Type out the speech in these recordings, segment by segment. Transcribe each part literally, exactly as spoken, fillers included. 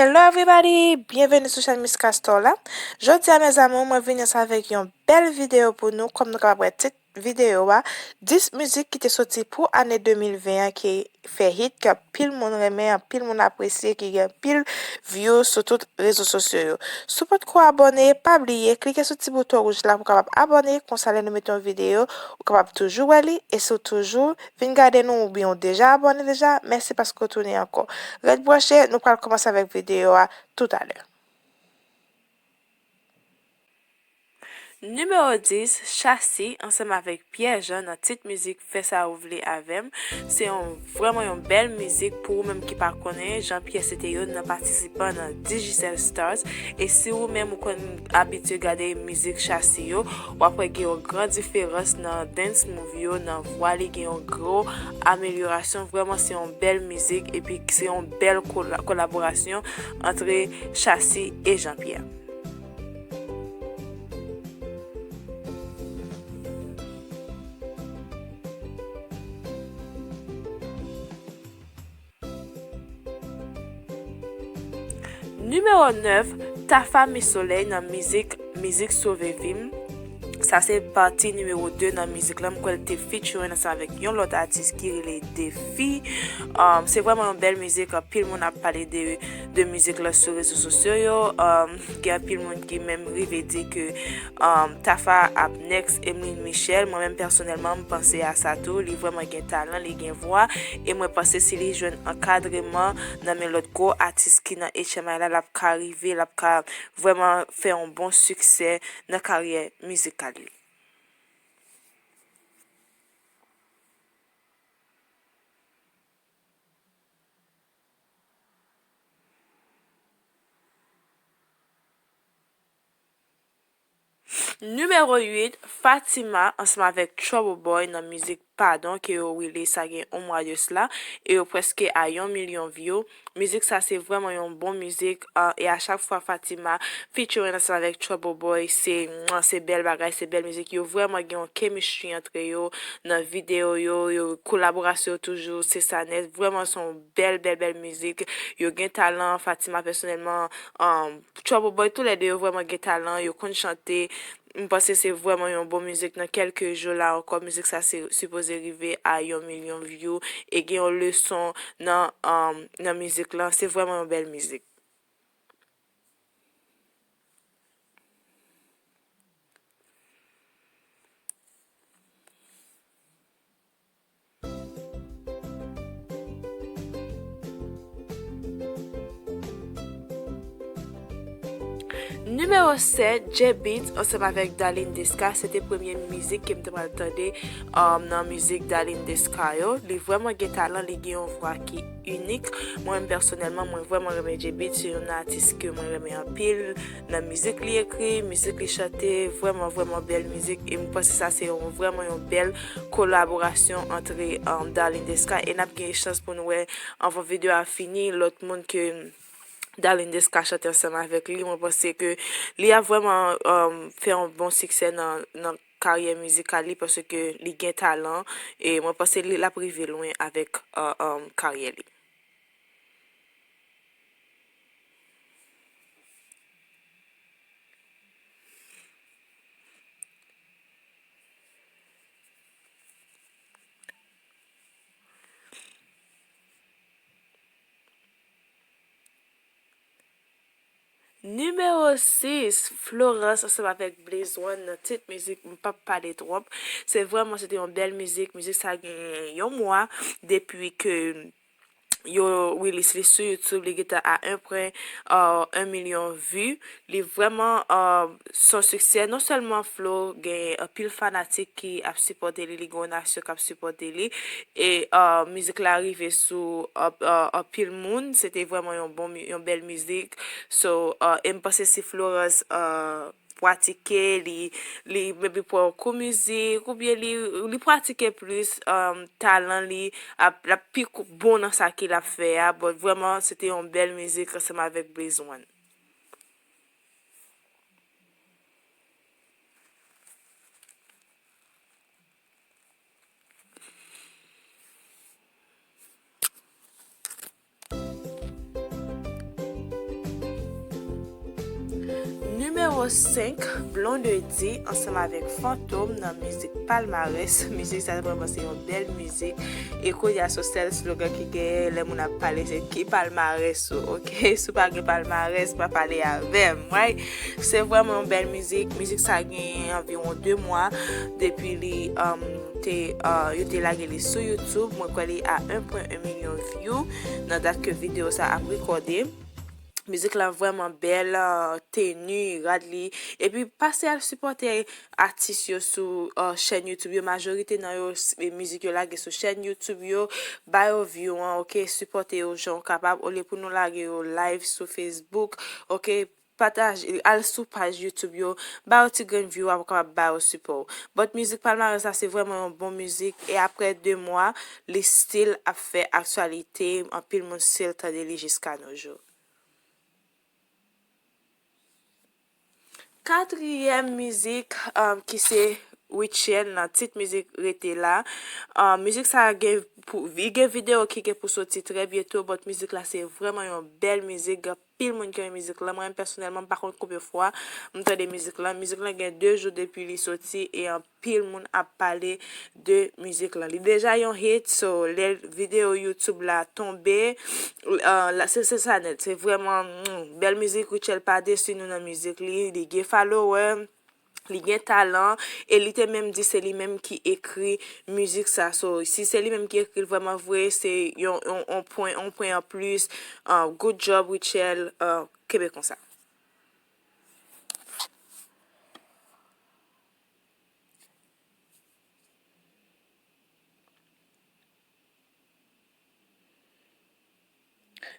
Hello everybody, byenveni sou chèn Miss Castor la. Jodi a, mes amours, mwen vini ansanm avèk yon bèl videyo pou nou, kòm nou kapab wè tit videyo a, dis mizik ki te soti pou ane de mil ven an ki fè hit, ke anpil moun renmen, anpil moun apresye, ki gen anpil views sou tout rezo sosyo yo. Si w potko abòne, pa bliye klike sou ti bouton wouj la pou w kapab abòne, konsa lè nou mete yon videyo, ou kapab toujou wè li, e si w toujou vin gade nou oubyen w deja abòne deja, mèsi paske w tounen ankò. Ret branche, nou pral kòmanse avèk videyo a toutalè. Nimewo dis, Chasi ansanm avèk Pierre Jean nan tit mizik Fè sa ou vle avè m. Se yon, vrèman yon bèl mizik. Pou ou menm ki pa konnen, Jean Pierre se te youn nan patisipan nan Digicel Stars. E si ou menm ou konn abitye gade mizik Chasi yo, w ap wè gen yon gran diferans nan dance move yo, nan vwa li, gen yon gwo amelyorasyon. Vrèman, se yon bèl mizik, epi se yon bèl kola-, kolaborasyon ant Chasi e Jean Pierre. Nimewo nèf, Tafa Mi Solèy nan mizik, mizik Sove Vi M. Sa se pati nimewo de nan mizik la. M kwè l te featuring ansanm avèk yon lòt atis ki rele Defi. Um, se vrèman yon bèl mizik. Anpil moun ap pale de, de mizik la sou rezo sosyo yo. Um, gen anpil moun ki menm rive di ke, um, Tafa ap next Emeline Michel. Mwen menm pèsonèlman, m panse a sa tou. Li vrèman gen talan, li gen vwa. E mwen panse si li jwenn ankadreman nan men lòt gwo atis ki nan H M I la, l ap ka rive, l ap ka vrèman fè yon bon siksè nan karyè mizikal li. Nimewo uit, Fatima ansanm avèk Trouble Boy nan mizik Padon ke yo release sa gen yon mwa de sila, e yo prèske a yon milyon view. Mizik sa se vrèman yon bon mizik, ah, e a chak fwa Fatima featuring ansanm avèk Trouble Boy, se, mwa, se bèl bagay, se bèl mizik. Yo vrèman gen yon chemistry antre yo nan videyo yo, yo kolaborasyon yo toujou, se sa nèt. Vrèman se yon bèl, bèl, bèl mizik. Yo gen talan, Fatima pèsonèlman, um, Trouble Boy, toulède yo vrèman gen talan, yo konn chante. M panse se vrèman yon bon mizik. Nan kèlke jou la ankò, mizik sa se sipoze rive a yon milyon view e gen yon leson nan, um, nan mizik lan. Se vrèman yon bèl mizik. Nimewo sèt, Jay Beatz ansanm avèk Darline Desca, se te premye mizik ke m te pral tande, um, nan mizik Darline Desca yo. Li vrèman gen talan, li gen yon vwa ki inik. Mwen menm pèsonèlman, mwen vrèman renmen Jay Beatz, se yon atis ke mwen renmen anpil. Nan mizik li ekri, mizik li chante, vrèman, vrèman bèl mizik. E m panse sa se yon, vrèman yon bèl kolaborasyon antre, um, Darline Desca. E n ap gen chans pou nou wè, anvan videyo a fini, lòt moun ke Darline Desca chante ansanm avèk li. Mwen panse ke li ap vrèman, um, fè yon bon siksè nan, nan karyè mizikal li, paske li gen talan. E mwen panse li, l ap rive lwen avèk, uh, um, karyè li. Nimewo sis, Florence ansanm avèk Blaze One nan tit mizik M P ap pale twòp. Se vrèman, se te yon bèl mizik. Mizik sa gen yon mwa depi ke yo release li sou YouTube, li gentan a en pwen, euh, en milyon vi. Li vrèman, euh, se yon siksè. Non sèlman Flo gen anpil fanatik ki ap sipòte li, li gen yon nasyon k ap sipòte li. E, euh, mizik la rive sou, euh, euh, anpil moun. Se te vrèman yon bon mi-, yon bèl mizik. So, euh, e m panse si Florence, euh, pratike, li, li maybe pran yon kou mizik, oubyen li, li pratike plis, um, talan li, ap, l ap pi kou-, bon nan sa ke l ap fè a. But vrèman, se te yon bèl mizik ansanm avèk Blaze One. Nimewo senk, Blondedy ansanm avèk Fantom nan mizik Palmarès. Mizik sa vrèman se yon bèl mizik. E kounye a se sèl slogan ki genyen lè moun ap pale se ki palmarès ou, oke? Si w pa gen palmarès, pa pale avè m, right? Se vrèman yon bèl mizik. Mizik sa genyen anviwon de mwa depi li um, te, uh, yo te lage li sou YouTube. Mwen kwè li a en pwen en milyon view nan dat ke videyo sa ap rekòde. Mizik la vrèman bèl, uh, teni, rad li. Epi pase al sipòte atis yo sou uh, chèn YouTube yo. Majorite nan yo, s- e mizik yo lage sou chèn YouTube yo. Ba yo view an, oke? Sipòte yo jan w kapab. Olye pou nou lage yo live sou Facebook, oke? Pataje, al sou paj YouTube yo, ba yo ti grenn view a pou kapab ba yo sipò. But mizik Palmarès la se vrèman yon bon mizik e apre de mwa, li still ap fè aktyalite, anpil moun still tande li jiska nos jours. Katriyèm mizik um, ki se Rutshelle nan tit mizik Rete La. Um, mizik sa gen pou, li gen videyo ki gen pou soti trè byento, but mizik la se vrèman yon bèl mizik. Gen anpil moun ki renmen mizik lan. Mwen menm pèsonèlman, m pa konn konbyen fwa m tande mizik lan. Mizik lan gen de jou depi li soti e anpil moun ap pale de mizik lan. Li deja yon hit, so lè videyo YouTube la tonbe, uh, la, se, se sa nèt. Se vrèman mm, bèl mizik. Rutshelle pa desi nou nan mizik li. Li gen follower, li gen talan, e li te menm di se li menm ki ekri mizik sa. So, si se li menm ki ekri l vrèman vre, se yon, yon, yon pwen, yon pwen an plis. Uh, good job, Rutshelle. Uh, kenbe konsa.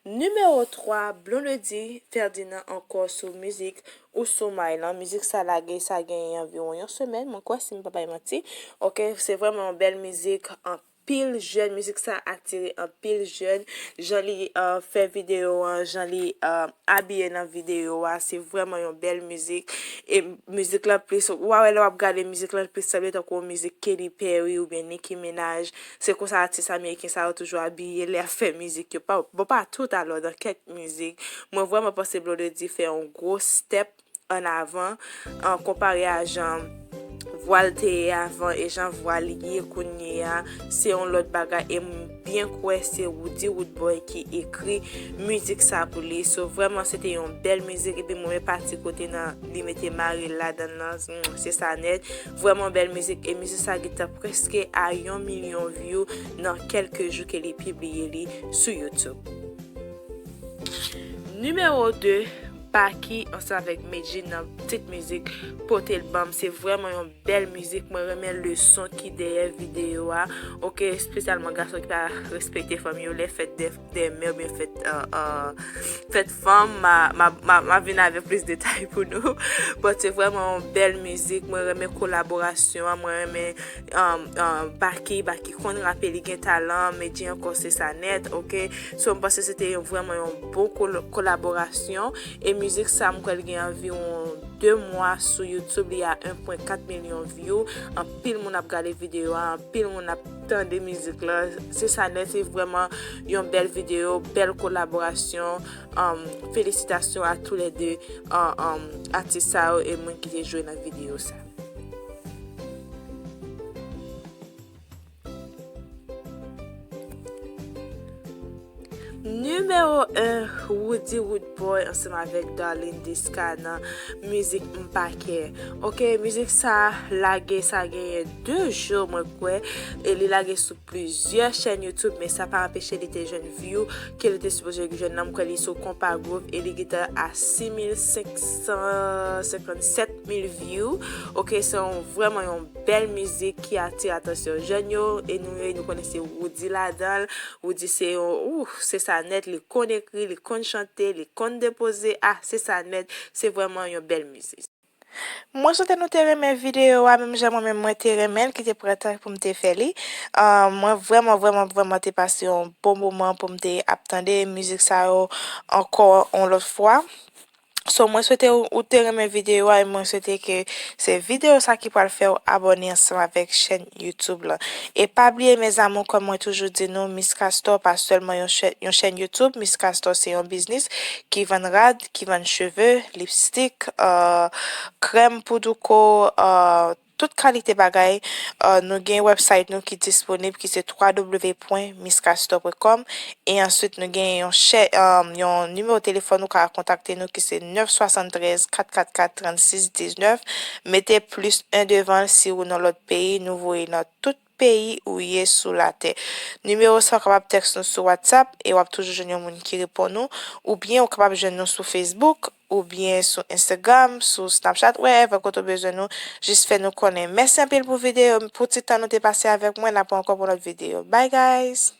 Nimewo twa, Blondedy Ferdinand ankò sou mizik Ou Sou May lan. Mizik sa lage, sa genyen anviwon yon semèn, mwen kwè, si m pa bay manti. Oke, se vrèman yon bèl mizik, anpil jèn, mizik sa atire anpil jèn. Jan li uh, fè videyo an, jan li uh, abiye nan videyo a, se vrèman yon bèl mizik. E mizik lan plis, w a wè lè w ap gade mizik lan plis sanble tankou yon mizik Katy Perry oubyen Nicki Minaj. Se konsa atis ameriken sa yo toujou abiye lè y ap fè mizik yo. Pa, bon, pa tout alò, nan kèk mizik. Mwen vrèman panse Blondedy fè yon gwo step an avan, an konpare a jan vwa l te ye avan e jan vwa l ye kounye a. Se yon lòt bagay e m byen kwè se Roody Roodboy ki ekri mizik sa pou li. So, vrèman, se te yon bèl mizik epi mwen men pati kote nan li mete mari l ladan l lan, mm, se sa nèt. Vrèman bèl mizik e mizik sa gentan prèske a yon milyon view nan kèlke jou ke li pibliye li sou YouTube. Nimewo de, Baky ansanm avèk Medjy nan tit mizik Pote l ban m. Se vrèman yon bèl mizik. Mwen renmen leson ki dèyè videyo a. Oke, espesyalman gason ki pa respekte fanm yo lè fèt de, de mè oubyen fèt, uh, uh, fèt fanm. Ma, ma, ma, ma vin avèk plis detay pou nou. But se vrèman yon bèl mizik. Mwen renmen kolaborasyon an. Mwen renmen um, um, Baky, Baky konn rape, li gen talan, Medjy ankò se sa nèt, oke. So, m panse se te yon, vrèman yon bon kol- kolaborasyon. E mizik sa, m kwè l gen anviwon de mwa sou YouTube, li a en pwen kat milyon view. Anpil moun ap gade videyo a, anpil moun ap tande mizik lan. Se sa nèt, se vrèman yon bèl videyo, bèl kolaborasyon. Um, felisitasyon a tou lè de, um, um, atis sa yo e moun ki te jwe nan videyo sa. Nimewo en, Roody Roodboy ansanm avèk Darline Desca nan mizik M Pa Kè. Oke, mizik sa lage, sa genyen de jou, mwen kwè, e li lage sou plizyè chèn YouTube, men sa pa anpeche li te jwenn view ke li te sipoze jwenn nan. M kwè li sou Konpa Groove e li gentan a sis mil senk san senkannsèt mil view. Oke, se yon, vrèman yon bèl mizik ki atire atansyon jèn yo, e nou, e nou konnen se Roody ladan l. Roody se yon, ouh, se sa nèt, li konn ekri, li konn chante, li konn depoze, ah, se sa nèt, se vrèman yon bèl mizik. Mwen swete nou te renmen videyo a, menm jan mwen menm mwen te renmen l, ki te pran tan pou m te fè li. Ah, mwen vrèman, vrèman, vrèman te pase yon bon moman pou m te ap tande mizik sa yo ankò yon lòt fwa. So, mwen swete ou, ou te renmen videyo a, e mwen swete ke se videyo sa ki pral fè w abòne ansanm avèk chèn YouTube lan. E pa bliye, mes amours, kòm mwen toujou di nou, Miss Castor pa sèlman yon chè-, yon chèn YouTube. Miss Castor se yon biznis ki vann rad, ki vann cheve, lipstik, euh, krèm pou douko, euh, tout kalite bagay. Euh, nou gen website nou ki disponib, ki se w w w pwen miss castor pwen com. E answit, nou gen yon chè-, euh, yon nimewo telefòn ou ka kontakte nou ki se nèf swasanntrèz kat kat kat trannsis diznèf. Mete plis en devan l si ou nan lòt peyi, nou voye nan tout peyi ou ye sou latè. Nimewo sa, w kapab tèks nou sou WhatsApp e w ap toujou jwenn yon moun ki reponn ou, oubyen ou kapab jwenn nou sou Facebook, oubyen sou Instagram, sou Snapchat, wherever kote w bezwen nou, jis fè nou konnen. Mèsi anpil pou videyo, pou ti tan nou te pase avèk mwen, n ap wè ankò pou lòt videyo. Bye guys!